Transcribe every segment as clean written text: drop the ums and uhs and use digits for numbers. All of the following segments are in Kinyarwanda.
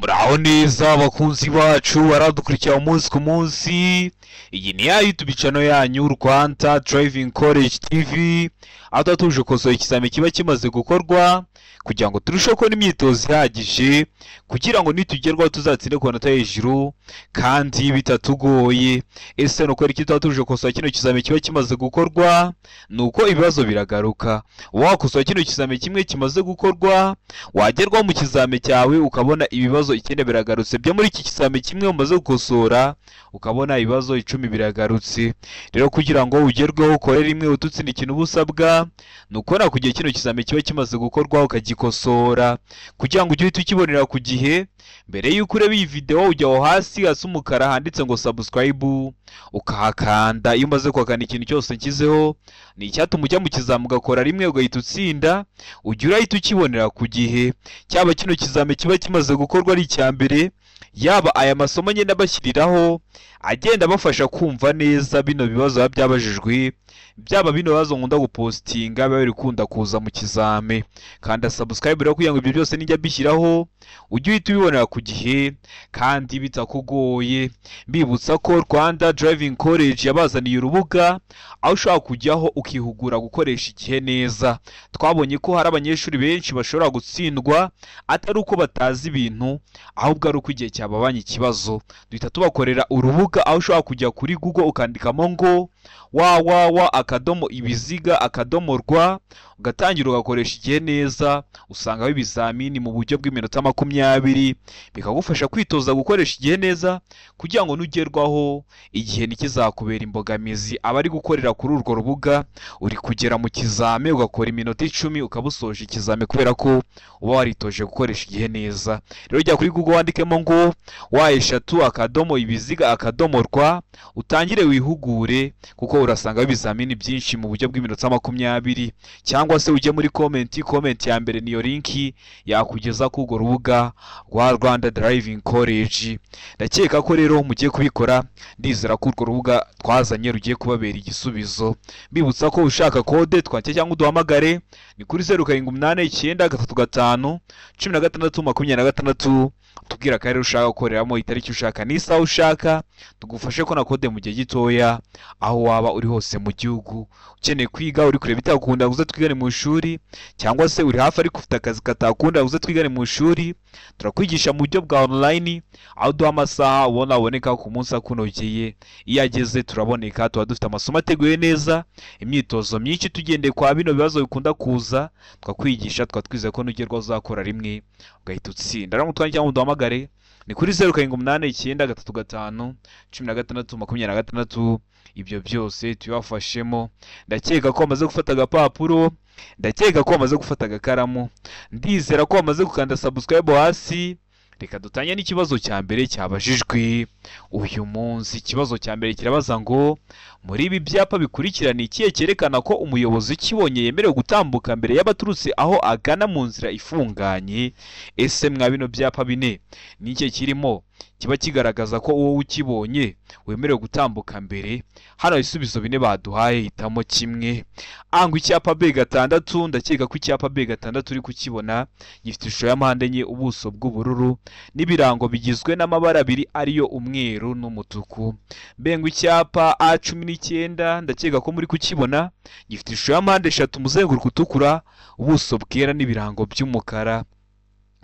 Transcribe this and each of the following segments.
Muraho neza abakunzi bacu baradukurikira umunsi ku munsi. Iyi ni ya YouTube channel yanyu Rwanda Driving College TV, aho tuba tuje gukosora ikizami kiba kimaze gukorwa kugira ngo turusheho kubona imyitozo ihagije, kugira ngo nitugerwaho tuzatsinde ku manota hejuru kandi bitatugoye. Ese ni ukubera iki tuba tuje gukosora kino kizami kiba kimaze gukorwa? Ni uko ibibazo biragaruka. Wakosora kino kizami kimwe kimaze gukorwa, wagerwaho mu kizami cyawe ukabona ibibazo 9 biragarutse byo muri iki kizami kimwe umaze gukosora, ukabona ibibazo 10 biragarutse. Rero kugira ngo ugerweho ukore rimwe ututsinda ikintu uba usabwa, ni ukubona ku gihe kino kizami kiba kimaze gukorwa ukagikosora, kugira ngo ujye uhita ukibonera ku gihe. Mbere y'uko ureba iyi video ujya aho hasi hasa umukara handitse ngo subscribe ukahakanda. Iyo umaze kuhakanda ikintu cyose nshyizeho ni icyatuma ujya mu kizami ugakora rimwe ugahita utsinda, ujya urahita ukibonera ku gihe. Cyaba kino kizami kiba kimaze gukorwa ari icya mbere, yaba aya masomo ngenda abashyiriraho agenda abafasha kumva neza bino bibazo biba byabajijwe, byaba bino bibazo nkunda gupostinga biba bikunda kuza mu kizami. Kanda subscribe rero kugira ngo ibyo byose nijya mbishyiraho ujye uhita ubibonera ku gihe kandi bitakugoye. Mbibutsa ko Rwanda Driving College yabazaniye urubuga aho ushobora kujyaho ukihugura gukoresha igihe neza. Twabonye ko hari abanyeshuri benshi bashobora gutsindwa atari uko batazi ibintu, ahubwo ari uko igihe cyababanye ikibazo. Duhita tubakorera urubuga aho ushobora kujya kuri Google ukandikamo ngo www.ibiziga.rwa, ugatangira ugakoresha igihe neza. Usangaho ibizamini mu buryo bw'iminota 20, bikagufasha kwitoza gukoresha igihe neza kugira ngo nugerwaho igihe ntikizakubera imbogamizi. Abari gukorera kuri urwo rubuga, uri kugera mu kizame ugakora iminota 10 ukaba usoje ikizame, kubera ko uba waritoje gukoresha igihe neza. Rero jya kuri Google wandikemo ngo wa3.ibiziga.rwa, utangire wihugure kuko urasanga ibizamini byinshi mu buryo bw'iminota 20. Cyangwa se ujye muri comment ya mbere, niyo linki yakugeza ku urwo rubuga rwa Rwanda Driving College. Ndakeka ko rero mugiye kubikora, ndizera ko urwo rubuga twazanye rugiye kubabera igisubizo. Mbibutsa ko ushaka kode twandike cyangwa uduhamagare ni kuri 0789 35 16 26, tubwira akarere ushaka gukoreramo, itariki ushaka n'isaha ushaka, tugufashe ko na kode mu gihe gitoya aho waba uri hose mu gihugu. Ukeneye kwiga, uri kureba itakunda uze twigane mu ishuri, cyangwa se uri hafi ariko ufite akazi katakunda uze twigane mu ishuri. Turakwigisha mu buryo bwa online, aho duha amasaha ubona aboneka ku munsi akunogeye. Iyo ageze turaboneka, tuba dufite amasomo ateguye neza, imyitozo myinshi tugendeye kwa bino bibazo bikunda kuza, twakwigisha tukaba twizeye ko nugerwaho uzakora rimwe ugahita utsinda. Rero mutwange cyangwa muduhamagare ni kuri 0789 35 16 26. Ibyo byose tubafashemo. Ndakeka ko bamaze gufata agapapuro, ndakeka ko bamaze gufata agakaramu, ndizera ko bamaze gukanda subscribe hasi. Reka dutangire n'ikibazo cya mbere cyabajijwe uyu munsi. Ikibazo cya mbere kirabaza ngo muri ibi byapa bikurikira ni ikihe cyerekana ko umuyobozi ukibonye yemerewe gutambuka mbere y'abaturutse aho agana mu nzira ifunganye? Ese mwa bino byapa bine ni ikihe kirimo kiba kigaragaza ko uwo ukibonye wemerewe gutambuka mbere? Hano ibisubizo bine baduhaye, hitamo kimwe. Angwa icyapa B6, ndakeka ko icyapa B6 uri kukibona gifite ishusho ya mpande enye, ubuso bw'ubururu n'ibirango bigizwe n'amabara abiri ariyo umweru n'umutuku. Mbengwa icyapa A19, ndakeka ko muri kukibona gifite ishusho ya mpande eshatu, umuzenguruko utukura, ubuso bwera n'ibirango by'umukara.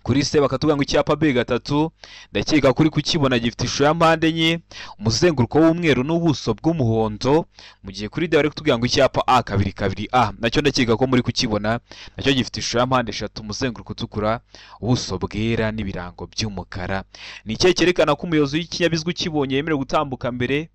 Kuri se bakatubwira ngo icyapa B3, ndakeka kuri kukibona gifite ishusho ya mpande enye, umuzenguruko w'umweru n'ubuso bw'umuhondo. Mu gihe kuri D bari kutubwira ngo icyapa A22A, nacyo ndakeka ko muri kukibona nacyo gifite ishusho ya mpande eshatu, umuzenguruko utukura, ubuso bwera n'ibirango by'umukara. Ni ikihe cyerekana ko umuyobozi w'ikinyabiziga ukibonye yemerewe gutambuka mbere?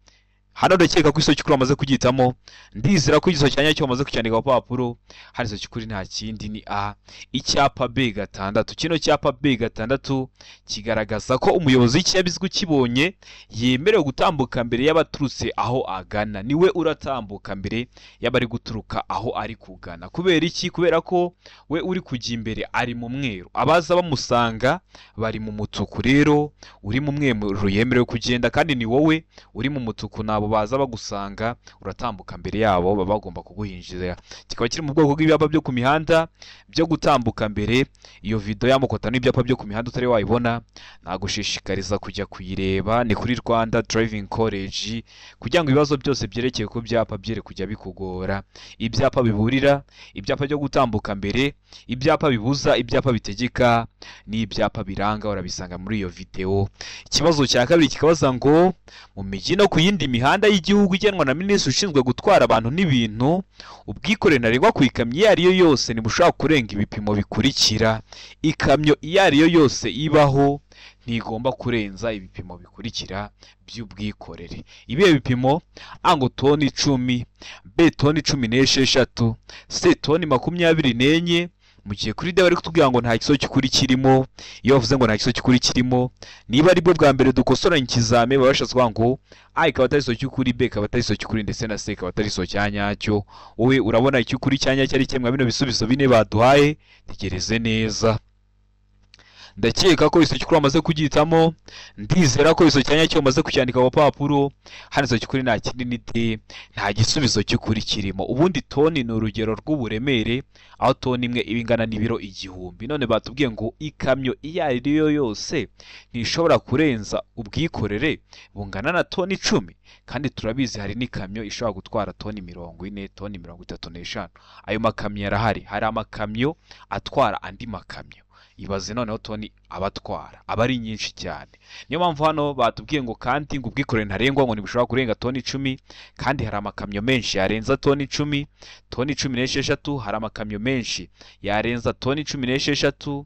Hano ndakeka ko igisozi cy'ukuri bamaze kugihitamo, ndizera ko igisozi cya nyacyo bamaze kucyandika ku papuro. Hano igisozi cy'ukuri nta kindi ni A, icyapa B6. Kino cyapa B6 kigaragaza ko umuyobozi w'ikinyabiziga ukibonye yemerewe gutambuka mbere y'abaturutse aho agana. Niwe uratambuka mbere y'abari guturuka aho ari kugana. Kubera iki? Kubera ko we uri kujya imbere ari mu mweru, abaza bamusanga bari mu mutuku. Rero uri mu mweru yemerewe kugenda, kandi ni wowe uri mu mutuku nabo abo baza bagusanga, uratambuka mbere yabo, baba bagomba kuguhinjira. Kikaba kiri mu bwoko bw'ibyapa byo ku mihanda byo gutambuka mbere. Iyo video y'amoko atanu y'ibyapa byo ku mihanda utari wayibona, nagushishikariza kujya kuyireba, ni kuri Rwanda Driving College, kugira ngo ibibazo byose byerekeye ku byapa byere kujya bikugora. Ibyapa biburira, ibyapa byo gutambuka mbere, ibyapa bibuza, ibyapa bitegeka n'ibyapa biranga, urabisanga muri iyo video. Ikibazo cya kabiri kikabaza ngo mu mijyi no ku yindi mihanda y'igihugu igenwa na minisitiri ushinzwe gutwara abantu n'ibintu, ubwikorere ntarengwa ku ikamyo iyo ari yo yose ntibushobora kurenga ibipimo bikurikira. Ikamyo iyo ari yo yose ibaho ntigomba kurenza ibipimo bikurikira by'ubwikorere. Ibihe bipimo? A ngo toni 10, B toni 16, C toni 24. Mu gihe kuri D bari kutubwira ngo nta gisubizo cy'ukuri kirimo. Iyo bavuze ngo nta gisubizo cy'ukuri kirimo, niba aribwo bwa mbere dukosoranye ikizame, baba bashatse kuvuga ngo A ikaba atari igisubizo cy'ukuri, B ikaba atari igisubizo cy'ukuri, ndetse na C ikaba atari igisubizo cya nyacyo. Wowe urabona icy'ukuri cya nyacyo ari kimwe bino bisubizo bine baduhaye? Tegereze neza. Ndakeka ko igisubizo cy'ukuri wamaze kugihitamo, ndizera ko igisubizo cya nyacyo wamaze kucyandika ku papuro. Hano igisubizo cy'ukuri nta kindi ni D, nta gisubizo cy'ukuri kirimo. Ubundi toni ni urugero rw'uburemere, aho toni imwe iba ingana n'ibiro 1000. None batubwiye ngo ikamyo iyo ari yo yose ntishobora kurenza ubwikorere bungana na toni 10, kandi turabizi hari n'ikamyo ishobora gutwara toni 40, toni 35. Ayo makamyo arahari, hari amakamyo atwara andi makamyo. Ibaze noneho toni abatwara aba ari nyinshi cyane. Niyo mpamvu hano batubwiye ngo kandi ngo ubwikorere ntarengwa ngo ntibushobora kurenga toni 10, kandi hari amakamyo menshi yarenza toni 10, toni 16, hari amakamyo menshi yarenza toni 16,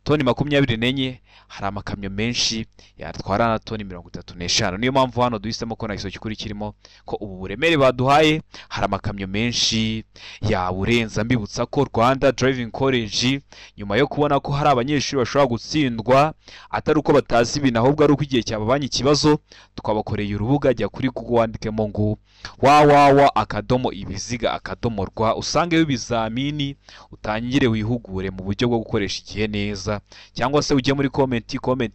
toni 24, hari amakamyo menshi yatwara na toni 35. Niyo mpamvu hano duhisemo ko nta gisubizo cy'ukuri kirimo, ko ubu buremere baduhaye hari amakamyo menshi yawurenza. Mbibutsa ko Rwanda Driving College, nyuma yo kubona ko hari abanyeshuri bashobora gutsindwa atari uko batazi ibintu, ahubwo ari uko igihe cyababanye ikibazo, twabakoreye urubuga. Jya kuri Google wandikemo ngo www.ibiziga.rwa, usangeyo ibizamini, utangire wihugure mu buryo bwo gukoresha igihe neza, cyangwa se ujye muri comment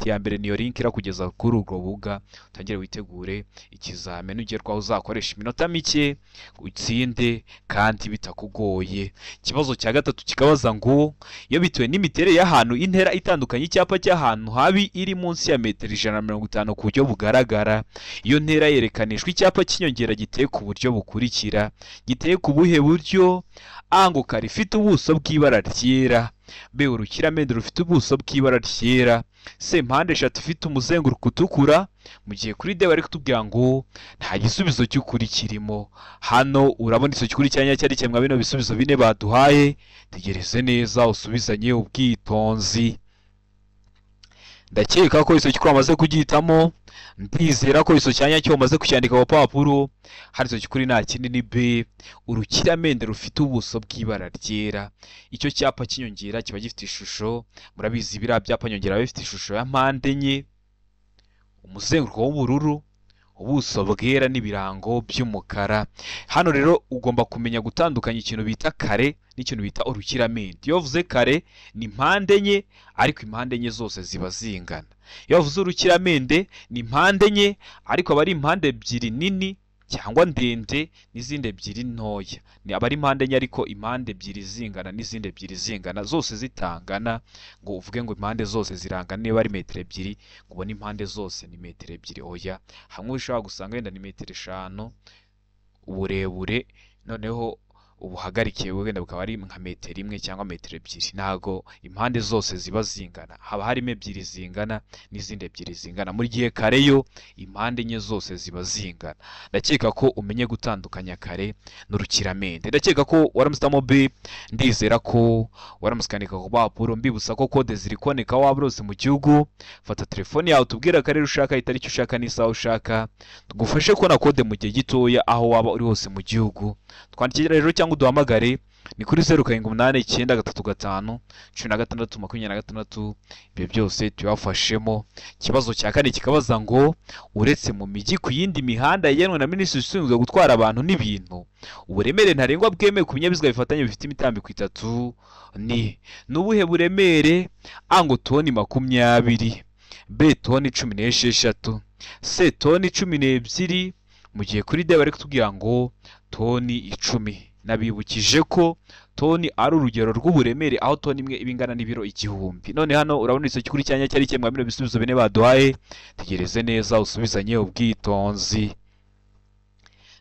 ya mbere niyo link irakugeza kuri urwo rubuga, utangire witegure ikizamini ugerwaho, uzakoresha iminota mike utsinde kandi bitakugoye. Ikibazo cya gatatu kikabaza ngo iyo bitewe n'imiterere y'ahantu, intera itandukanye icyapa cy'ahantu habi iri munsi ya metero 150 ku buryo bugaragara, iyo ntera yerekanishwa icyapa cy'inyongera giteye ku buryo bukurikira. Giteye ku buhe buryo? A ngo kare ifite ubuso bw'ibara ryera, B urukiramende rufite ubuso bw'ibara ryera, C mpande eshatu ifite umuzenguruko utukura. Mu gihe kuri D bari kutubwira ngo nta gisubizo cy'ukuri kirimo. Hano urabona igisubizo cy'ukuri cya nyacyo ari kimwe bino bisubizo bine baduhaye. Tegereze neza usubizanye ubwitonzi. Ndakeka ko igisubizo cy'ukuri wamaze kugihitamo, ndizera ko igisubizo cya nyacyo wamaze kucyandika ku papuro. Hano igisubizo cy'ukuri nta kindi ni B, urukiramende rufite ubuso bw'ibara ryera. Icyo cyapa cy'inyongera kiba gifite ishusho, murabizi biriya byapa nyongera biba bifite ishusho ya mpande enye, umuzenguruko w'ubururu, ubuso bwera n'ibirango by'umukara. Hano rero ugomba kumenya gutandukanya ikintu bita kare n'ikintu bita urukiramende. Iyo bavuze kare ni mpande enye, ariko impande enye zose ziba zingana. Iyo bavuze urukiramende ni mpande enye, ariko aba ari impande ebyiri nini cyangwa ndende n'izindi ebyiri ntoya. Ni aba ari impande enye ariko impande ebyiri zingana n'izindi ebyiri zingana, zose zitangana, ngo uvuge ngo impande zose zirangana. Niba ari metero 2 ngo ubone impande zose ni metero 2, oya. Hamwe ushobora gusanga wenda ni metero 5 uburebure, noneho ubuhagarikiye wenda bukaba ari nka metero 1 cyangwa metero 2. Ntago impande zose ziba zingana, haba harimo ebyiri zingana n'izindi ebyiri zingana. Muri gihe kare yo impande enye zose ziba zingana. Ndakeka ko umenye gutandukanya kare n'urukiramende. Ndakeka ko waramusitamo B, ndizera ko waramusikandika ku papuro. Mbibutsa ko kode ziri kuboneka waba hose mu gihugu. Fata telefone yawe utubwire akarere ushaka, itariki ushaka n'isaha ushaka, tugufashe kubona kode mu gihe gitoya aho waba uri hose mu gihugu. Twandikire rero cyangwa uduhamagare ni kuri 0 7 8 9 3 5 16 26. Ibyo byose tubafashemo. Ikibazo cya kane kikabaza ngo uretse mu mijyi ku yindi mihanda yagenwe na minisitiri ushinzwe gutwara abantu n'ibintu, uburemere ntarengwa bwemewe ku binyabiziga bifatanye bifite imitambiko 3 ni n'ubuhe buremere? A ngo toni 20, B toni 16, C toni 12, Mu gihe kuri D bari kutubwira ngo toni 10. Nabibukije ko toni ari urugero rw'uburemere, aho toni imwe iba ingana n'ibiro 1000. None hano urabona igice cy'ukuri cyanya cyari kimwe bino bisubizo bine baduhaye. Tegereze neza usubizanye ubwitonzi.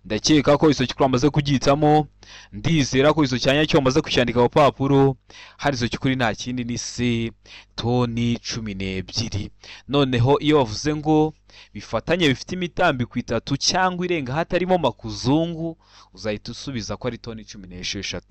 Ndakeka ko iso cy'ukuri wamaze kugihitamo, ndizera ko iso cyanya cyo wamaze kucyandika ku papuro. Hari iso cy'ukuri nta kindi ni C, toni 12. Noneho iyo bavuze ngo bifatanye bifite imitambiko 3 cyangwa irenga hatarimo makuzungu, uzahita usubiza ko ari toni 16.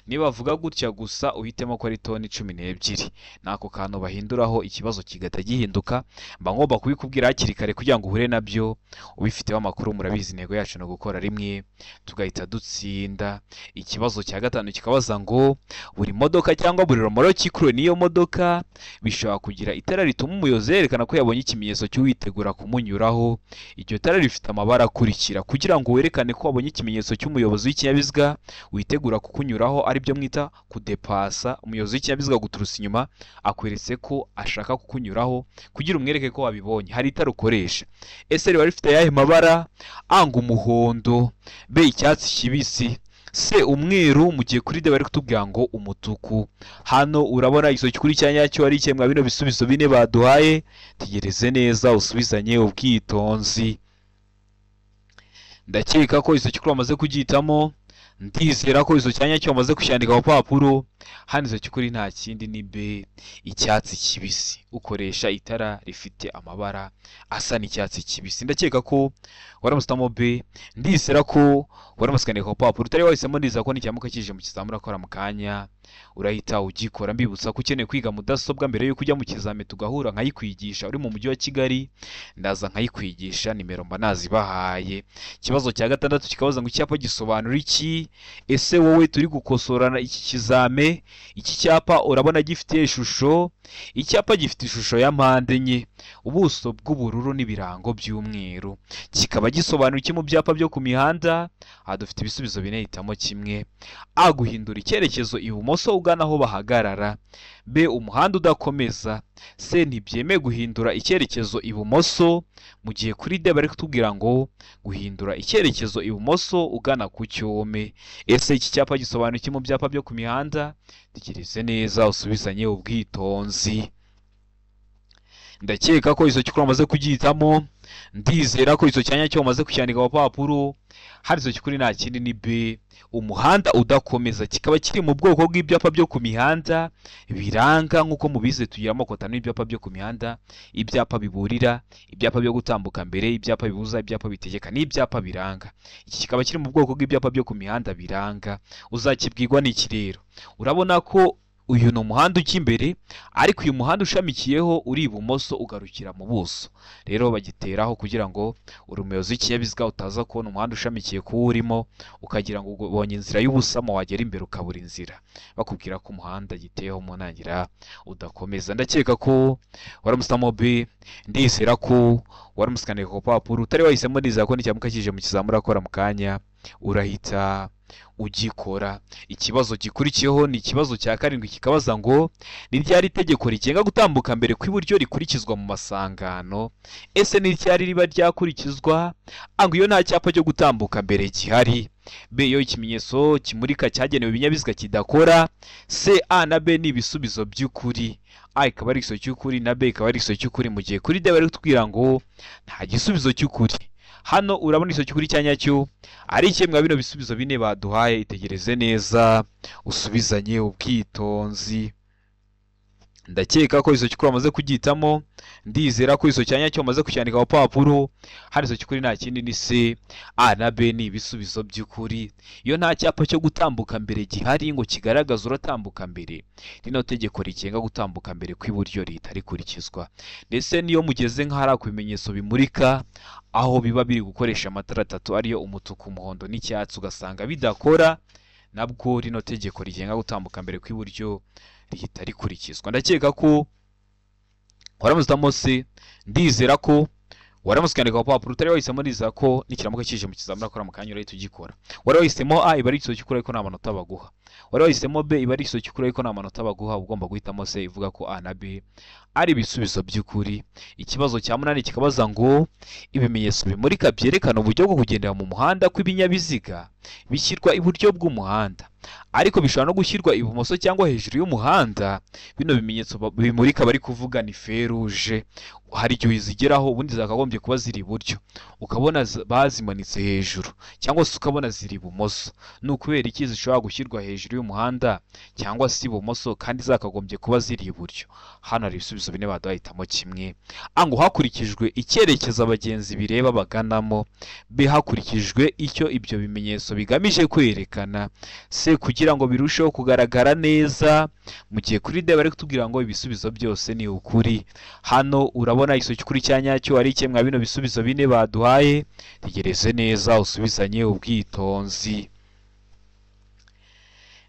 Niba bavuga gutya gusa uhitemo ko ari toni 12. Nako kantu bahinduraho ikibazo kigahita gihinduka. Mba ngomba kubikubwira hakiri kare kugira ngo uhure nabyo ubifiteho amakuru. Murabizi intego yacu ni ugukora rimwe tugahita dutsinda. Ikibazo cya 5 kikabaza ngo buri modoka cyangwa buri romoroki ikuruwe n'iyo modoka bishobora kugira itara rituma umuyobozi yerekana ko yabonye ikimenyetso cy'uwitegura kumunyuraho. Iryo tara rifite amabara akurikira kugira ngo werekane ko wabonye ikimenyetso cy'umuyobozi w'ikinyabiziga witegura kukunyuraho, aribyo mwita kudepasa. Umuyobozi w'ikinyabiziga guturusa inyuma akweretse ko ashaka kukunyuraho kugira umwereke ko wabibonye. Hari itara ukoresha. Ese riba rifite ayahe mabara? A ngo umuhondo, B icyatsi kibisi, C umweru, mu gihe kuri D bari kutubwira ngo umutuku. Hano urabona igiso cy'ukuri cya nyacyo ari ikemwa bino bisubizo bine baduhaye. Tegereze neza usubizanye ubwitonzi. Ndakeka ko igiso cy'ukuri wamaze kugihitamo, ndizera ko igiso cya nyacyo wamaze kucyandika ku papuro. Hano igiso cy'ukuri nta kindi ni B icyatsi kibisi. Ukoresha itara rifite amabara asa n'icyatsi kibisi. Ndakeka ko waramusitamo B, ndizera ko waramusikaniye ku papuro. Utari wahisemo ndizera ko nicyamuka kije mu kizamura akora mu kanya urahita ugikora. Mbibutsa ko ukeneye kwiga mudasobwa mbere yuko ujya mu kizame tugahura nkayikwigisha uri mu mujyi wa Kigali, ndaza nkayikwigisha, nimero mba nazibahaye. Ikibazo cya 6 kikabaza ngo icyapa gisobanura iki? Ese wowe turi gukosorana iki kizame, iki cyapa urabona gifite ishusho? Icyapa gifite ishusho ya mpande enye, ubuso bw'ubururu n'ibirango by'umweru. Kikaba gisobanura iki mu byapa byo ku mihanda? Aha dufite ibisubizo bine, hitamo kimwe. A guhindura icyerekezo ibumoso ugana aho bahagarara, B umuhanda udakomeza, C ntibyemewe guhindura icyerekezo ibumoso, mu gihe kuri D bari kutubwira ngo guhindura icyerekezo ibumoso ugana ku cyome. Ese iki cyapa gisobanura iki mu byapa byo ku mihanda? Tekereze neza usubizanye ubwitonzi. Ndakeka ko iso cy'ukuri wamaze kugihitamo, ndizera ko iso cyanya cyo wamaze kucyandika ku papuro. Hari iso cy'ukuri nta kindi ni B umuhanda udakomeza. Kikaba kiri mu bwoko bw'ibyapa byo ku mihanda biranga. Nk'uko mubize tugira amoko atanu y'ibyapa byo ku mihanda: ibyapa biburira, ibyapa byo gutambuka mbere, ibyapa bibuza, ibyapa bitegeka n'ibyapa biranga. Iki kikaba kiri mu bwoko bw'ibyapa byo ku mihanda biranga. Uzakibwirwa n'iki rero? Urabona ko uyu ni umuhanda ujya imbere, ariko uyu muhanda ushamikiyeho uri ibumoso ugarukira mu buso. Rero bagiteraho kugira ngo uri umuyobozi w'ikinyabiziga utaza kubona umuhanda ushamikiye kuwo urimo ukagira ngo ubonye inzira y'ubusamo, wagera imbere ukabura inzira. Bakubwira ko umuhanda giteyeho mu ntangira udakomeza. Ndakeka ko waramusitamo B, ndizera ko waramusikaniye ku papuro. Utari wahisemo ndizera ko nicyamuka kije mu kizamura akora mu kanya urahita ugikora. Ikibazo gikurikiyeho ni ikibazo cya 7 kikabaza ngo ni ryari itegeko rigenga gutambuka mbere kw'iburyo rikurikizwa mu masangano? Ese ni ryari riba ryakurikizwa? A ngo iyo nta cyapa cyo gutambuka mbere gihari, B iyo ikimenyetso kimurika cyagenewe ibinyabiziga kidakora, C A na B ni ibisubizo by'ukuri. A ikaba ari igisubizo cy'ukuri na B ikaba ari igisubizo cy'ukuri, mu gihe kuri D bari kutubwira ngo nta gisubizo cy'ukuri. Hano urabona igiso cy'ukuri cya nyacyo ari ikemwa bino bisubizo bine baduhaye. Itegereze neza usubizanye ubwitonzi. Ndakeka ko igiso cy'ukuri wamaze kugihitamo, ndizera ko igiso cya nyacyo wamaze kucyandika ku papuro. Hari igiso cy'ukuri nta kindi ni C, A na B ni ibisubizo by'ukuri. Iyo nta cyapa cyo gutambuka mbere gihari ngo kigaragaze uratambuka mbere, rino tegeko rigenga gutambuka mbere kw'iburyo rihita rikurikizwa. Ndetse niyo mugeze nk'ahari ku bimenyetso bimurika, aho biba biri gukoresha amatara atatu ariyo umutuku, umuhondo n'icyatsi, ugasanga bidakora, nabwo rino tegeko rigenga gutambuka mbere kw'iburyo rihita rikurikizwa. Ndakeka ko waramusitamo C, ndizera ko waramusikandika ku papuro. Utari wahisemo ndizera ko nikiramuka kije mu kizamura akora mu kanya urahita ugikora. Wari wahisemo A iba ari igisubizo cy'ukuri ariko nta manota baguha. Wari wahisemo B iba ari igisubizo cy'ukuri, ariko nta manota baguha, ugomba guhitamo C ivuga ko A na B ari ibisubizo by'ukuri. Ikibazo cya 8 kikabaza ngo ibimenyetso bimurika byerekana uburyo bwo kugendera mu muhanda kw'ibinyabiziga bishyirwa iburyo bw'umuhanda, ariko bishobora no gushyirwa ibumoso cyangwa hejuru y'umuhanda. Bino bimenyetso bimurika bari kuvuga ni feruje. Hari igihe zigeraho ubundi zakagombye kuba ziri iburyo, ukabona bazimanitse hejuru, cyangwa se ukabona ziri ibumoso. Ni ukubera iki zishobora gushyirwa hejuru y'umuhanda cyangwa se ibumoso kandi zakagombye kuba ziri iburyo? Hano hari ibisubizo bine baduhitamo kimwe. A ngo hakurikijwe icyerekezo abagenzi bireba baganamo, B hakurikijwe icyo ibyo bimenyetso bigamije kwerekana, C kugira ngo birusheho kugaragara neza, mu gihe kuri D bari kutubwira ngo ibisubizo byose ni ukuri. Hano urabona igisubizo cy'ukuri cya nyacyo ari kimwe mwa bino bisubizo bine baduhaye. Tegereze neza usubizanye ubwitonzi.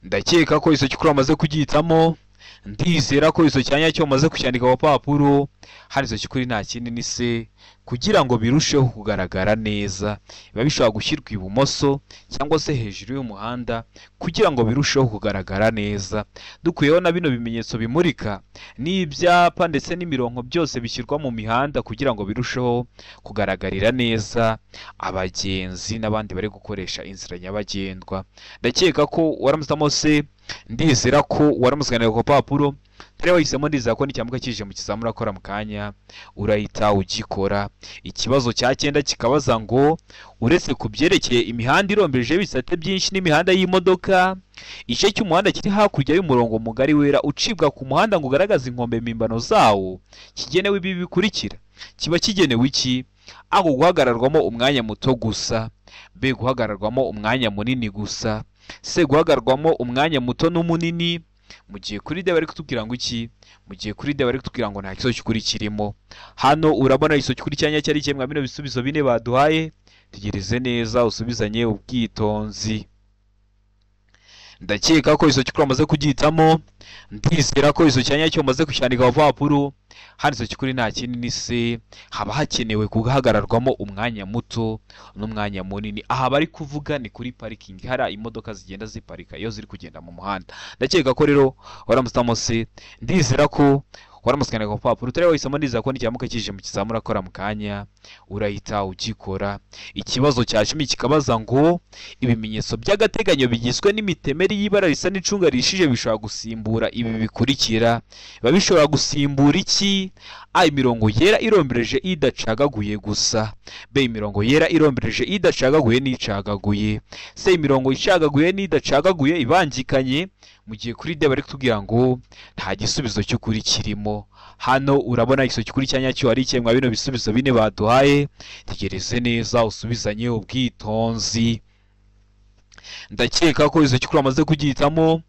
Ndakeka ko igisubizo cy'ukuri wamaze kugihitamo, ndizera ko igisubizo cya nyacyo wamaze kucyandika ku papuro. Hano igisubizo cy'ukuri nta kindi ni C kugira ngo birusheho kugaragara neza. Biba bishobora gushyirwa ibumoso cyangwa se hejuru y'umuhanda kugira ngo birusheho kugaragara neza. Dukuyeho na bino bimenyetso bimurika n'ibyapa ndetse n'imirongo byose bishyirwa mu mihanda kugira ngo birusheho kugaragarira neza abagenzi n'abandi bari gukoresha inzira nyabagendwa. Ndakeka ko waramusamo C, ndizera ko waramusiganira ku papuro. Rero wahisemo, ndizera ko n'icyambuka kije mu kizamura akora mu kanya urahita ugikora. Ikibazo cya 9 kikabaza ngo uretse ku byerekeye imihanda irombereje ibisate byinshi n'imihanda y'imodoka, igice cy'umuhanda kiri hakurya y'umurongo mugari wera ucibwa ku muhanda ngo ugaragaze inkombe mpimbano zawo kigenewe ibi bikurikira. Kiba kigenewe iki? A ngo guhagararwamo umwanya muto gusa, B guhagararwamo umwanya munini gusa, C guhagararwamo umwanya muto n'umunini. Mu gihe kuri D bari kutubwira ngo iki? Mu gihe kuri D bari kutubwira ngo nta gisubizo cy'ukuri kirimo. Hano urabona igisubizo cy'ukuri cya nyacyo ari kimwe mwa bino bisubizo bine baduhaye. Tegereze neza usubizanye ubwitonzi. Ndakeka ko igisubizo cy'ukuri wamaze kugihitamo, ndizera ko igisubizo cya nyacyo wamaze kucyandika ku papuro. Hano igisubizo cy'ukuri nta kindi ni C, haba hakenewe guhagararwamo umwanya muto n'umwanya munini. Aha bari kuvuga ni kuri parikingi, hari imodoka zigenda ziparika iyo ziri kugenda mu muhanda. Ndakeka ko rero waramusamo C, ndizera ko waramusiganira ku papuro. Utari wahisemo, ndizera ko n'icyambuka kije mu kizamura akora mu kanya urahita ugikora. Ikibazo cya 10 kikabaza ngo ibimenyetso by'agateganyo bigizwe n'imitemeri y'ibara risa n'icunga rishije bishobora gusimbura ibi bikurikira. Biba bishobora gusimbura iki? A imirongo yera irombereje idacagaguye gusa, B imirongo yera irombereje idacagaguye n'icagaguye, C imirongo icagaguye n'idacagaguye ibangikanye. Mu gihe kuri D bari kutubwira ngo nta gisubizo cy'ukuri kirimo. Hano urabona igisubizo cy'ukuri cya nyacyo ari kimwe mwa bino bisubizo bine baduhaye. Tegereze neza usubizanye ubwitonzi. Ndakeka ko igisubizo cy'ukuri wamaze kugihitamo,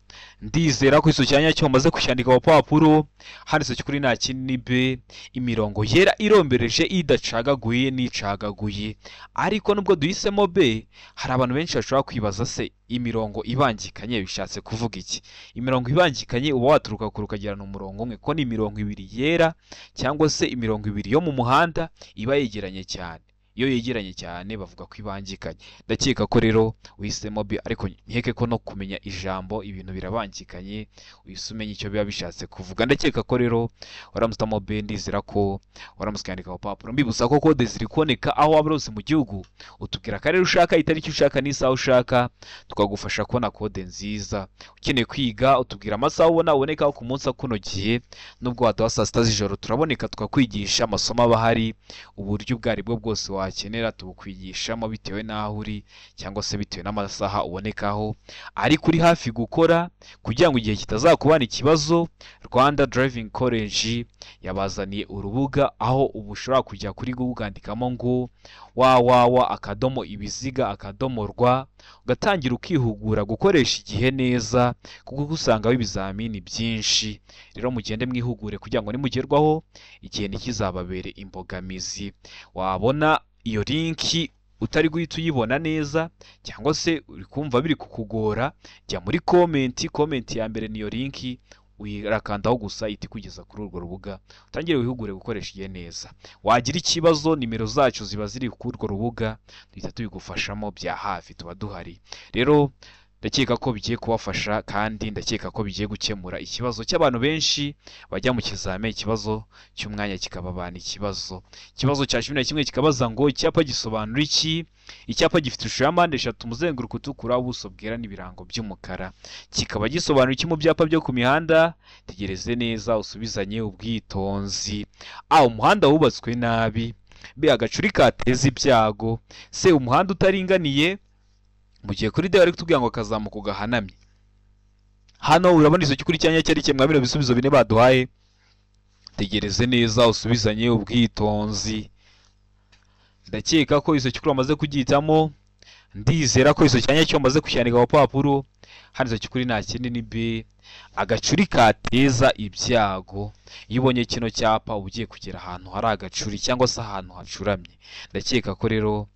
ndizera ko igisubizo cya nyacyo wamaze kucyandika ku papuro. Hano igisubizo cy'ukuri nta kindi ni B imirongo yera irombereje idacagaguye n'icagaguye. Ariko nubwo duhisemo B, hari abantu benshi bashobora kwibaza se imirongo ibangikanye bishatse kuvuga iki? Imirongo ibangikanye uba waturuka kure ukagirana umurongo umwe, ko ni imirongo ibiri yera cyangwa se imirongo ibiri yo mu muhanda iba yegeranye cyane. Iyo yegeranye cyane bavuga ko ibangikanye. Ndakeka ko rero uhisemo B, ariko nkeke ko no kumenya ijambo ibintu birabangikanye uhise umenya icyo biba bishatse kuvuga. Ndakeka ko rero waramusamo B, ndizera ko waramusikandika ku papuro. Mbibutsa ko kode ziri kuboneka aho waba hose mu gihugu, utubwira akarere ushaka, itariki ushaka n'isaha ushaka, tukagufasha kubona kode nziza. Ukeneye kwiga utubwira amasaha ubona uboneka ku munsi akunogiye, nubwo waduha saa 6 z'ijoro turaboneka tukakwigisha amasomo aba ahari, uburyo ubwo aribwo bwose wakenera tubukwigishamo bitewe n'aho uri cyangwa se bitewe n'amasaha ubonekaho. Ariko uri hafi gukora kugira ngo igihe kitazakubana ikibazo, Rwanda Driving College yabazaniye urubuga aho ubu ushobora kujya kuri Google ukandikamo ngo www.ibiziga.rwa, ugatangira ukihugura gukoresha igihe neza, kuko usangaho ibizamini byinshi. Rero mugende mwihugure kugira ngo nimugerwaho igihe ntikizababere imbogamizi. Wabona iyo linki utari guhita uyibona neza cyangwa se uri kumva biri kukugora, jya muri komenti, komenti ya mbere niyo linki uyirakandaho gusa ihita ikugeza kuri urwo rubuga, utangire wihugure gukoresha igihe neza. Wagira ikibazo nimero zacu ziba ziri kuri urwo rubuga, duhita tubigufashamo bya hafi, tuba duhari. Rero Ndakeka ko bigiye kubafasha kandi ndakeka ko bigiye gukemura ikibazo cy'abantu benshi bajya mu kizame, ikibazo cy'umwanya kikababana ikibazo. Ikibazo cya 11 kikabaza ngo icyapa gisobanura iki? Icyapa gifite ishusho ya mpande eshatu, umuzenguruko utukura, ubuso bwera n'ibirango by'umukara. Kikaba gisobanura iki mu byapa byo ku mihanda? Tegereze neza usubizanye ubwitonzi. A, umuhanda wubatswe nabi. B, agacuri kateza ibyago. C, umuhanda utaringaniye. Mu gihe kuri D bari kutubwira ngo akazamuko gahanamye. Hano urabona izo cy'ukuri cyanya cyari kimwe bino bisubizo bine baduhaye. Tegereze neza usubizanye ubwitonzi. Ndakeka ko izo cy'ukuri bamaze kugihitamo, ndizera ko izo cyanya cyo bamaze kucyandika ku papuro. Hano izo cy'ukuri nta kindi ni B, agacuri kateza ibyago. Iyo ubonye kino cyapa uba ugiye kugera ahantu hari agacuri cyangwa se ahantu hacuramye. Ndakeka ko rero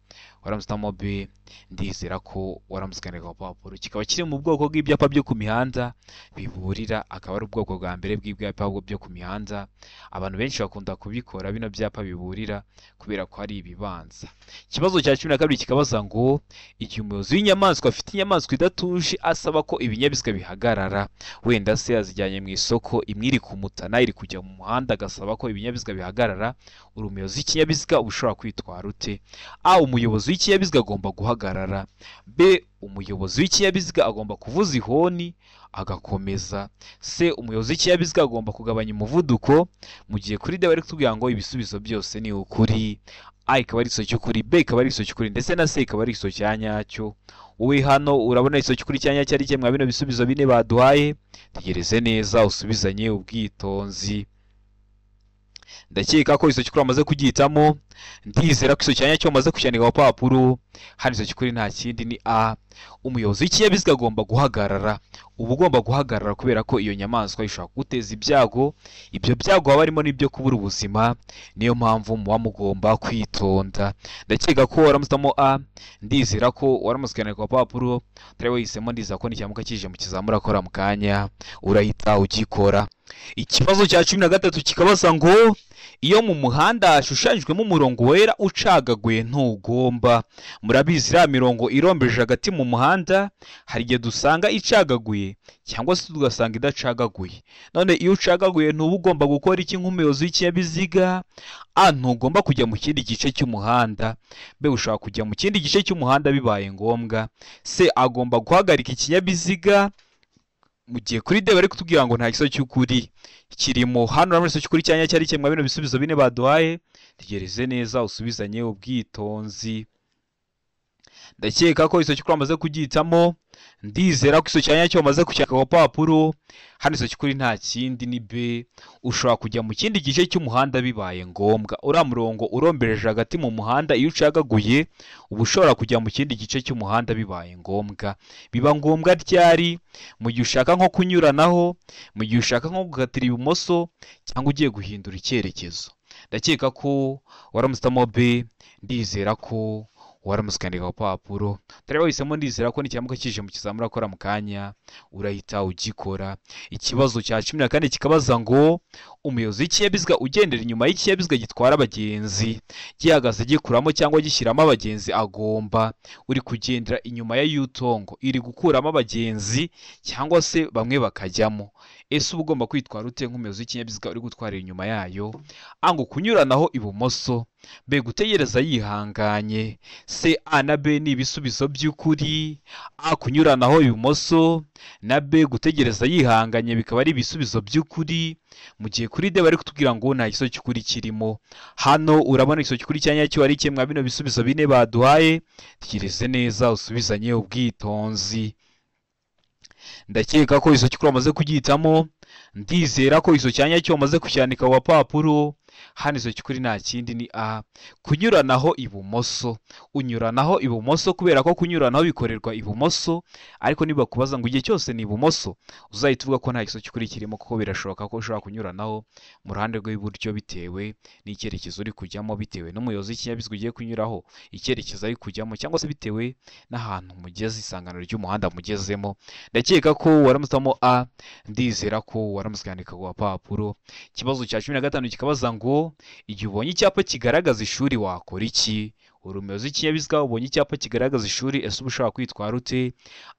waramutse B, ndizera ko waramutse ukandika ku papuro. Kikaba kiri mu bwoko bw'ibyapa byo ku mihanda biburira, akaba ari ubwoko bwa mbere bw'ibyapa byo ku mihanda. Abantu benshi bakunda kubikora bino byapa biburira kubera ko ari ibibanza. Ikibazo cya 12 kikabaza ngo igihe umuyobozi w'inyamaswa afite inyamaswa idatuje asaba ko ibinyabiziga bihagarara, wenda se yazijyanye mu isoko, imwe iri kumutana iri kujya mu muhanda, agasaba ko ibinyabiziga bihagarara, uri umuyobozi w'ikinyabiziga uba ushobora kwitwara ute? A, umuyobozi w'ikinyabiziga agomba guhagarara. B, umuyobozi w'ikinyabiziga agomba kuvuza ihoni agakomeza. C, umuyobozi w'ikinyabiziga agomba kugabanya umuvuduko. Mu gihe kuri D bari kutubwira ngo ibisubizo byose ni ukuri. A ikaba ari igisubizo cy'ukuri, B ikaba ari igisubizo cy'ukuri, ndetse na C ikaba ari igisubizo cya nyacyo. Wowe hano urabona igisubizo cy'ukuri cya nyacyo ari kimwe bino bisubizo bine baduhaye. Tegereze neza usubizanye ubwitonzi. Ndakeka ko igisubizo cy'ukuri bamaze kugihitamo, ndizera ko igisubizo cya nyacyo bamaze kucyandika ku papuro. Hano igisubizo cy'ukuri nta kindi ni A, umuyobozi w'ikinyabiziga agomba guhagarara. Uba ugomba guhagarara kubera ko iyo nyamaswa ishobora kuguteza ibyago, ibyo byago haba harimo n'ibyo kubura ubuzima, niyo mpamvu muba mugomba kwitonda. Ndakeka ko waramutsemo A, ndizera ko waramutse ukandika ku papuro, utari wahisemo, ndizera ko nicyamuka kije mu kizamura akora mu kanya urahita ugikora. Ikibazo cya 13 kikabaza ngo iyo mu muhanda hashushanyijwemo umurongo wera ucagaguye ntugomba. Murabizi iriya mirongo irombeje hagati mu muhanda, hari igihe dusanga icagaguye cyangwa se tugasanga idacagaguye. None iyo ucagaguye ntuba ugomba gukora iki nk'umuyobozi w'ikinyabiziga? A, ntugomba kujya mu kindi gice cy'umuhanda. B, ushobora kujya mu kindi gice cy'umuhanda bibaye ngombwa. C, agomba guhagarika ikinyabiziga. Mu gihe kuri D bari kutubwira ngo nta gisubizo cy'ukuri kirimo. Hano urabona igisubizo cy'ukuri cya nyacyo ari kimwe bino bisubizo bine baduhaye. Tegereze neza usubizanye ubwitonzi. Ndakeka ko igisubizo cy'ukuri bamaze kugihitamo, ndizera ko igisubizo cya nyacyo bamaze kucyandika ku papuro. Hano igisubizo cy'ukuri nta kindi ni B, ushobora kujya mu kindi gice cy'umuhanda bibaye ngombwa. Uriya murongo urombereje hagati mu muhanda iyo ucagaguye uba ushobora kujya mu kindi gice cy'umuhanda bibaye ngombwa. Biba ngombwa ryari? Mu gihe ushaka nko kunyuranaho, mu gihe ushaka nko gukatira ibumoso cyangwa ugiye guhindura icyerekezo. Ndakeka ko waramutsemo B, ndizera ko waramutse ukandika ku papuro. Utari wahisemo, ndizera ko nicyamuka kije mu kizamura akora mu kanya urahita ugikora. Ikibazo cya 14 kikabaza ngo umuyobozi w'ikinyabiziga ugendera inyuma y'ikinyabiziga gitwara abagenzi gihagaze gikuramo cyangwa gishyiramo abagenzi agomba. Uri kugendera inyuma ya yutongo iri gukuramo abagenzi cyangwa se bamwe bakajyamo, ese uba ugomba kwitwara ute nk'umuyobozi w'ikinyabiziga uri gutwarira inyuma yayo? A, ngo kunyuranaho ibumoso. B, gutegereza yihanganye. C, A na B ni ibisubizo by'ukuri. A, kunyuranaho ibumoso na B, gutegereza yihanganye bikaba ari ibisubizo by'ukuri. Mu gihe kuri D bari kutubwira ngo nta gisubizo cy'ukuri kirimo. Hano urabona igisubizo cy'ukuri cya nyacyo ari kimwe bino bisubizo bine baduhaye. Tegereze neza usubizanye ubwitonzi. Ndakeka ko igisubizo cy'ukuri bamaze kugihitamo, ndizera ko igisubizo cya nyacyo bamaze kucyandika ku papuro. Hano igisubizo cy'ukuri nta kindi ni A, kunyuranaho ibumoso. Unyuranaho ibumoso kubera ko kunyuranaho bikorerwa ibumoso, ariko niba kubaza ngo igihe cyose ni ibumoso, uzahita uvuga ko nta gisubizo cy'ukuri kirimo, kuko birashoboka ko ushobora kunyuranaho mu ruhande rw'iburyo bitewe n'icyerekezo uri kujyamo, bitewe n'umuyobozi w'ikinyabiziga ugiye kunyuraho icyerekezo ari kujyamo, cyangwa se bitewe n'ahantu mugeze, isangano ry'umuhanda mugezemo. Ndakeka ko waramutsemo A, ndizera ko waramutse ukandika ku papuro. Ikibazo cya 15 kikabaza ngo igihe ubonye icyapa kigaragaza ishuri wakora iki? Uri umuyobozi w'ikinyabiziga ubonye icyapa kigaragaza ishuri, ese uba ushobora kwitwara ute?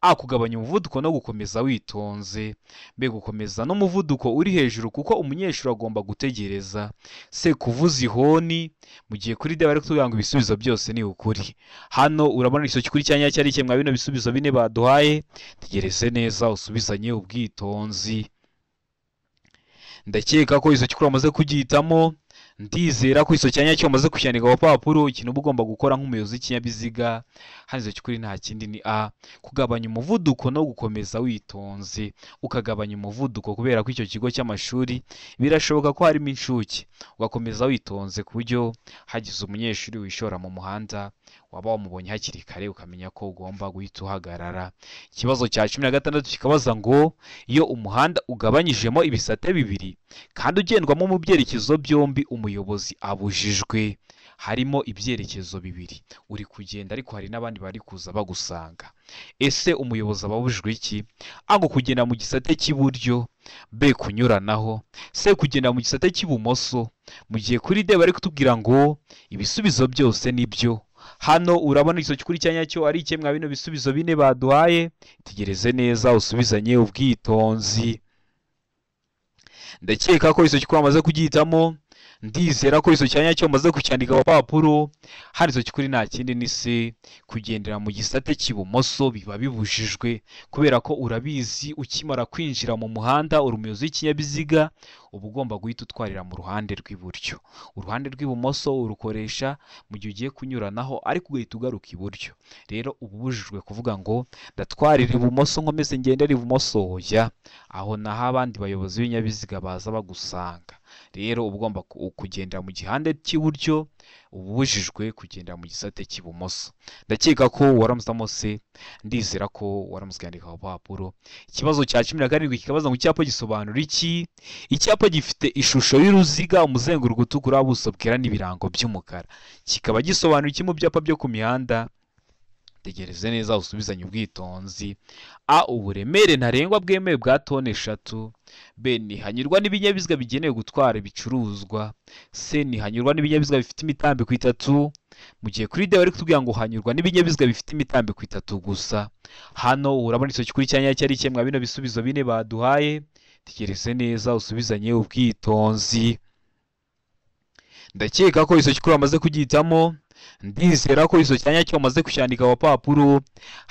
A. Kugabanya umuvuduko no gukomeza witonze. B. Gukomeza n'umuvuduko uri hejuru kuko umunyeshuri agomba gutegereza. C. Kuvuza ihoni. Mu gihe kuri D bari kutubwira ngo ibisubizo byose ni ukuri. Hano urabona igisubizo cy'ukuri cya nyacyo ari kimwe bino bisubizo bine baduhaye. Tegereze neza usubizanye ubwitonzi. Ndakeka ko igisubizo cy'ukuri wamaze kugihitamo. Ndizera ko igisubizo cya nyacyo wamaze kucyandika ku papuro. Ikintu uba ugomba gukora nk'umuyobozi w'ikinyabiziga hano igisubizo cy'ukuri nta kindi ni A. Kugabanya umuvuduko no gukomeza witonze. Ukagabanya umuvuduko kubera ko icyo kigo cy'amashuri birashoboka ko harimo inshuke, ugakomeza witonze ku buryo hagize umunyeshuri wishora mu muhanda waba wamubonye hakiri kare ukamenya ko ugomba guhita uhagarara. Ikibazo cya 16 kikabaza ngo iyo umuhanda ugabanyijemo ibisate bibiri kandi ugendwamo mu byerekezo byombi umuyobozi abujijwe. Harimo ibyerekezo bibiri, uri kugenda ariko hari n'abandi bari kuza bagusanga. Ese umuyobozi aba abujijwe iki? A. Kugenda mu gisate cy'iburyo. B. Kunyuranaho. C. Kugenda mu gisate cy'ibumoso. Mu gihe kuri D bari kutubwira ngo ibisubizo byose ni byo. Hano urabona igisubizo cy'ukuri cya nyacyo ari ikemwa bino bisubizo bine baduhaye. Tegereze neza usubizanye ubwitonzi. Ndakeka ko igisubizo cy'ukuri wamaze kugihitamo. Ndizera ko igisubizo cya nyacyo wamaze kucyandika ku papuro. Hano igisubizo cy'ukuri nta kindi ni C. Kugendera mu gisate cy'ibumoso biba bibujijwe kubera ko urabizi ukimara kwinjira mu muhanda uri umuyobozi w'ikinyabiziga uba ugomba guhita utwarira mu ruhande rw'iburyo. Uruhande rw'ibumoso urukoresha mu gihe ugiye kunyuranaho ariko ugahita ugaruka iburyo. Rero uba ubujijwe kuvuga ngo ndatwarira ibumoso nkomeze ngendere ibumoso, oya. Aho naho abandi bayobozi b'ibinyabiziga baza bagusanga. Rero uba ugomba kugendera mu gihande cy'iburyo, uba ubujijwe kugendera mu gisate cy'ibumoso. Ndakeka ko waramutse se, ndizera ko waramutse ukandika ku papuro. Ikibazo cya 17 kikabaza ngo icyapa gisobanura iki? Icyapa gifite ishusho y'uruziga, umuzenguruko utukura, ubuso bwera n'ibirango by'umukara. Kikaba gisobanura iki mu byapa byo ku mihanda? Tegereze neza usubizanye ubwitonzi. A. Uburemere ntarengwa bwemewe bwa toni 3. B. Ntihanyurwa n'ibinyabiziga bigenewe gutwara ibicuruzwa. C. Ntihanyurwa n'ibinyabiziga bifite imitambiko 3. Mu gihe kuri D bari kutubwira ngo hanyurwa n'ibinyabiziga bifite imitambiko 3 gusa. Hano urabona igisubizo cy'ukuri cya nyacyo ari kimwe bino bisubizo bine baduhaye. Tegereze neza usubizanye ubwitonzi. Ndakeka ko igisubizo cy'ukuri wamaze kugihitamo. Ndizera ko igisubizo cya nyacyo wamaze kucyandika ku papuro.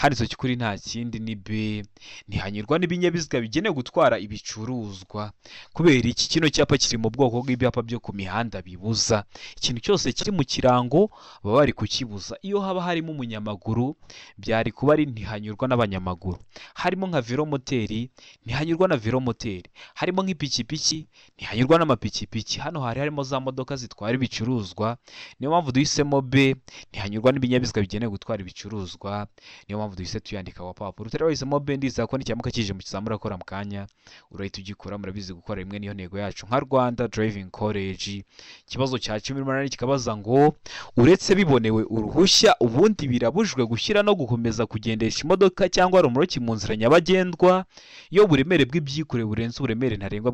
Hano igisubizo cy'ukuri nta kindi ni B. Ntihanyurwa n'ibinyabiziga bigenewe gutwara ibicuruzwa. Kubera iki? Kino cyapa kiri mu bwoko bw'ibyapa byo ku mihanda bibuza. Ikintu cyose kiri mu kirango baba bari kukibuza. Iyo haba harimo umunyamaguru byari kuba ari ntihanyurwa n'abanyamaguru. Harimo nka velomoteri, ntihanyurwa na velomoteri. Harimo nk'ipikipiki, ntihanyurwa n'amapikipiki. Hano hari harimo za modoka zitwara ibicuruzwa. Niyo mpamvu duhisemo B. Ntihanyurwa n'ibinyabiziga bigenewe gutwara ibicuruzwa. Niyo mpamvu duhise tuyandika ku papuro. Utari wahisemo B, ndizera ko n'icyamuka kije mu kizamura akora mu kanya urahita ugikora. Murabizi gukora rimwe niyo ntego yacu nka Rwanda Driving College. Ikibazo cya 18 kikabaza ngo uretse bibonewe uruhushya ubundi birabujijwe gushyira no gukomeza kugendesha imodoka cyangwa romoruki mu nzira nyabagendwa iyo uburemere bw'ibyikoreye burenze uburemere ntarengwa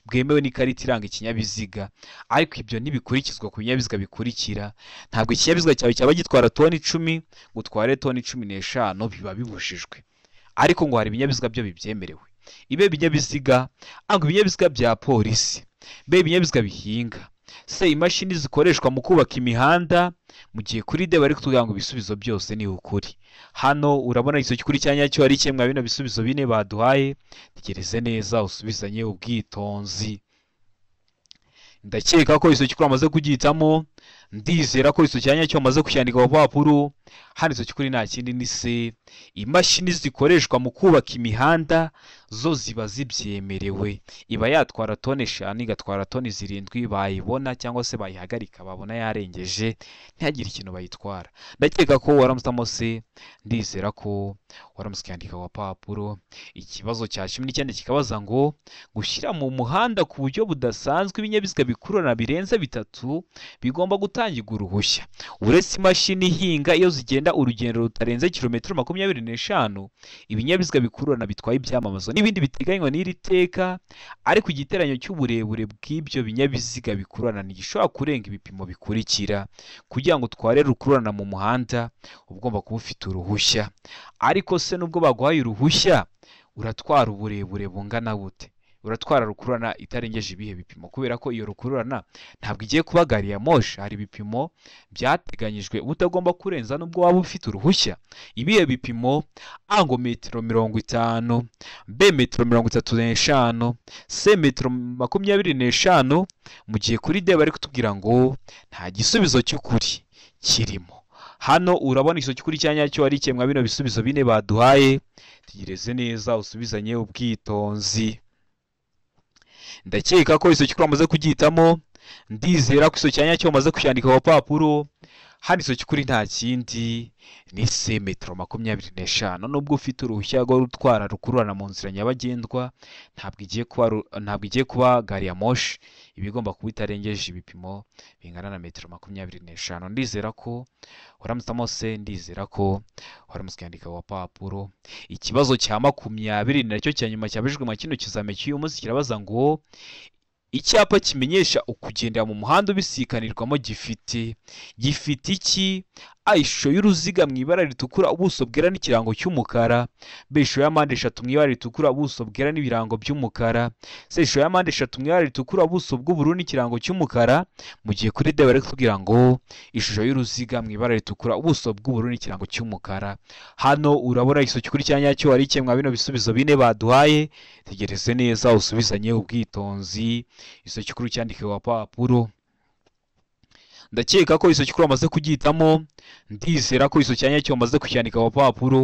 bwemewe n'ikarita iranga ikinyabiziga. Ariko ibyo ntibikurikizwa ku binyabiziga bikurikira. Ntabwo ikinyabiziga cyawe cyaba gitwara toni 10 ngo utware toni 15, biba bibujijwe. Ariko ngo hari ibinyabiziga byo bibyemerewe. Ibe ibinyabiziga, ngo ibinyabiziga bya polisi, B ibinyabiziga bihinga, C imashini zikoreshwa mu kubaka imihanda. Mu gihe kuri D bari kutubwira ngo ibisubizo byose ni ukuri. Hano urabona igisubizo cy'ukuri cya nyacyo ari kimwe bino bisubizo bine baduhaye. Tegereze neza usubizanye ubwitonzi. Ndakeka ko igisubizo cy'ukuri wamaze kugihitamo. Ndizera ko igisubizo cya nyacyo wamaze kucyandika ku papuro. Hano igisubizo cy'ukuri nta kindi ni C. Imashini zikoreshwa mu kubaka imihanda zo ziba zibyemerewe. Iba yatwara toni 5 igatwara toni 7, bayibona cyangwa se bayihagarika babona yarengeje ntihagire ikintu bayitwara. Ndakeka ko waramutse C. Ndizera ko waramutse ukandika ku papuro. Ikibazo cya 19 kikabaza ngo gushyira mu muhanda ku buryo budasanzwe ibinyabiziga bikururana birenze 3 bigomba gutanga gutangirwa uruhushya uretse imashini ihinga iyo zigenda urugendo rutarenze kilometero 25, ibinyabiziga bikururana bitwaye ibyamamazo n'ibindi biteganywa n'iri teka, ariko igiteranyo cy'uburebure bw'ibyo binyabiziga bikururana ntigishobora kurenga ibipimo bikurikira. Kugira ngo utware rukururana mu muhanda uba ugomba kuba ufite uruhushya. Ariko se nubwo baguhaye uruhushya uratwara uburebure bungana bute? Uratwara rukururana itarengeje ibihe bipimo? Kubera ko iyo rukururana ntabwo igiye kuba gari ya moshi, hari ibipimo byateganyijwe utagomba kurenza nubwo waba ufite uruhushya. Ibihe bipimo? A ngo metero 50, B metero 35, C metero 25, mu gihe kuri D bari kutubwira ngo nta gisubizo cy'ukuri kirimo. Hano urabona igisubizo cy'ukuri cya nyacyo ari ikemwa bino bisubizo bine baduhaye. Tegereze neza usubizanye ubwitonzi. Ndakeka ko igisubizo cy'ukuri wamaze kugihitamo, ndizera ko igisubizo cya nyacyo wamaze kucyandika ku papuro. Hano igisubizo cy'ukuri nta kindi ni C metero 25. Nubwo ufite uruhushya rwo gutwara rukururana mu nzira nyabagendwa, ntabwo igiye kuba gari ya moshi, iba igomba kuba itarengeje ibipimo bingana na metero 25. Ndizera ko waramutse se, ndizera ko waramutse ukandika ku papuro. Ikibazo cya 20 nacyo cya nyuma cyabajijwe mu kino kizame cy'uyu munsi kirabaza ngo icyapa kimenyesha ukugendera mu muhanda ubisikanirwamo gifite iki? A ishusho y'uruziga mu ibara ritukura, ubuso bwera n'ikirango cy'umukara. B ishusho ya mpande eshatu mu ibara ritukura, ubuso bwera n'ibirango by'umukara. C ishusho ya mpande eshatu mu ibara ritukura, ubuso bw'ubururu n'ikirango cy'umukara. Mu gihe kuri D bari kutubwira ngo ishusho y'uruziga mu ibara ritukura, ubuso bw'ubururu n'ikirango cy'umukara. Hano urabona igisubizo cy'ukuri cya nyacyo ari ikemwa bino bisubizo bine baduhaye. Tegereze neza usubizanye ubwitonzi igisubizo cy'ukuri cyandike ku papuro. Ndakeka ko igisubizo cy'ukuri wamaze kugihitamo, ndizera ko igisubizo cya nyacyo wamaze kucyandika ku papuro.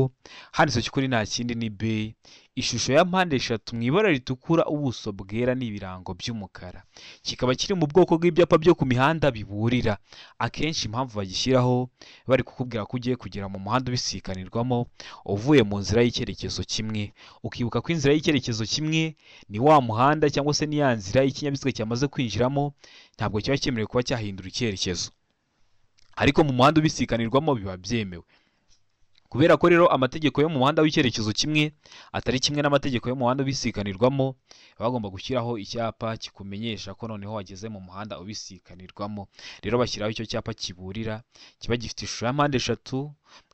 Hano igisubizo cy'ukuri nta kindi ni B ishusho ya mpande eshatu mu ibara ritukura, ubuso bwera n'ibirango by'umukara. Kikaba kiri mu bwoko bw'ibyapa byo ku mihanda biburira. Akenshi impamvu bagishyiraho bari kukubwira ko ugiye kugera mu muhanda ubisikanirwamo uvuye mu nzira y'icyerekezo kimwe. Ukibuka ko inzira y'icyerekezo kimwe ni wa muhanda cyangwa se ni ya nzira ikinyabiziga cyamaze kwinjiramo, ntabwo kiba cyemerewe kuba cyahindura icyerekezo. Ariko mu muhanda ubisikanirwamo biba byemewe. Kubera ko rero amategeko yo mu muhanda w'icyerekezo kimwe atari kimwe n'amategeko yo mu muhanda ubisikanirwamo, bagomba gushyiraho icyapa kikumenyesha ko noneho wageze mu muhanda ubisikanirwamo. Rero bashyiraho icyo cyapa kiburira, kiba gifite ishusho ya mpande eshatu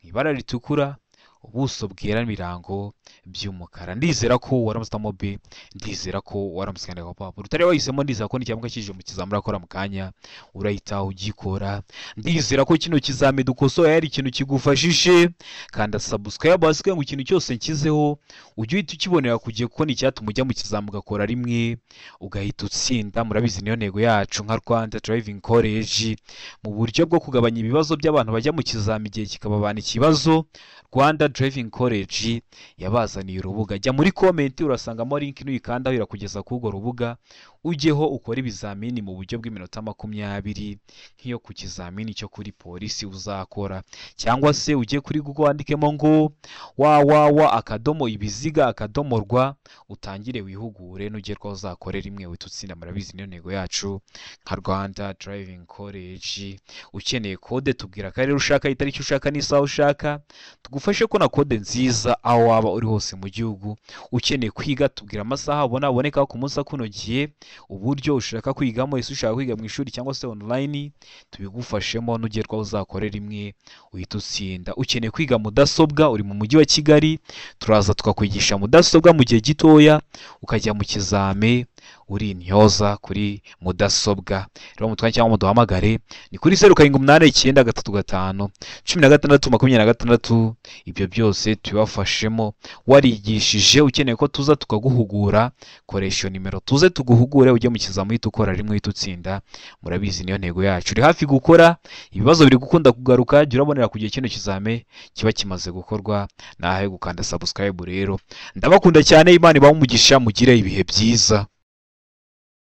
mu ibara ritukura, ubuso bwera n'ibirango by'umukara. Ndizera ko waramutse B, ndizera ko waramutse ukandika ku papuro. Utari wahisemo, ndizera ko n'icyangombwa kije mu kizami urakora mu kanya urahita ugikora. Ndizera ko kino kizami dukosoye ari ikintu kigufashije. Kanda subscribe hasi ngo ikintu cyose nkizeho ujye uhita ukibonera ku gihe, kuko ni icyatuma ujya mu kizami ugakora rimwe ugahita utsinda. Murabizi niyo ntego yacu nka Rwanda Driving College, mu buryo bwo kugabanya ibibazo by'abantu bajya mu kizami igihe kikababana ikibazo. Rwanda Driving College yabazaniye urubuga. Jya muri comment urasangamo link, nuyikandaho irakugeza kuri urwo rubuga, ujyeho ukore ibizamini mu buryo bw'iminota 20 nk'iyo ku kizamini cyo kuri polisi uzakora, cyangwa se ujye kuri Google wandikemo ngo www.ibiziga.rwa utangire wihugure, nugerwaho uzakore rimwe uhite utsinda. Murabizi niyo ntego yacu nka Rwanda Driving College. Ukeneye kode tubwira akarere ushaka, itariki ushaka n'isaha ushaka, tugufashe kubona kode nziza aho waba uri hose mu gihugu. Ukeneye kwiga tubwira amasaha ubona aboneka ku munsi akunogeye, uburyo ushaka kwigamo, ese ushaka kwiga mu ishuri cyangwa se online, tubigufashemo, nugerwaho uzakore rimwe uhita utsinda. Ukeneye kwiga mudasobwa uri mu mujyi wa Kigali, turaza tukakwigisha mudasobwa mu gihe gitoya ukajya mu kizame uri intyoza kuri mudasobwa. Rero mutware cyangwa muduhamagare ni kuri 0 7 8 9 3 5 16 26. Ibyo byose tubafashemo. Warigishije ukeneye ko tuza tukaguhugura, koresha iyo nimero tuze tuguhugure ujye mu kizami uhita ukora rimwe uhita utsinda. Murabizi niyo ntego yacu. Uri hafi gukora, ibibazo biri gukunda kugaruka, jya urabonera ku gihe kino kizame kiba kimaze gukorwa. Nahe gukanda subscribe. Rero ndabakunda cyane, Imana ibahe umugisha, mugire ibihe byiza.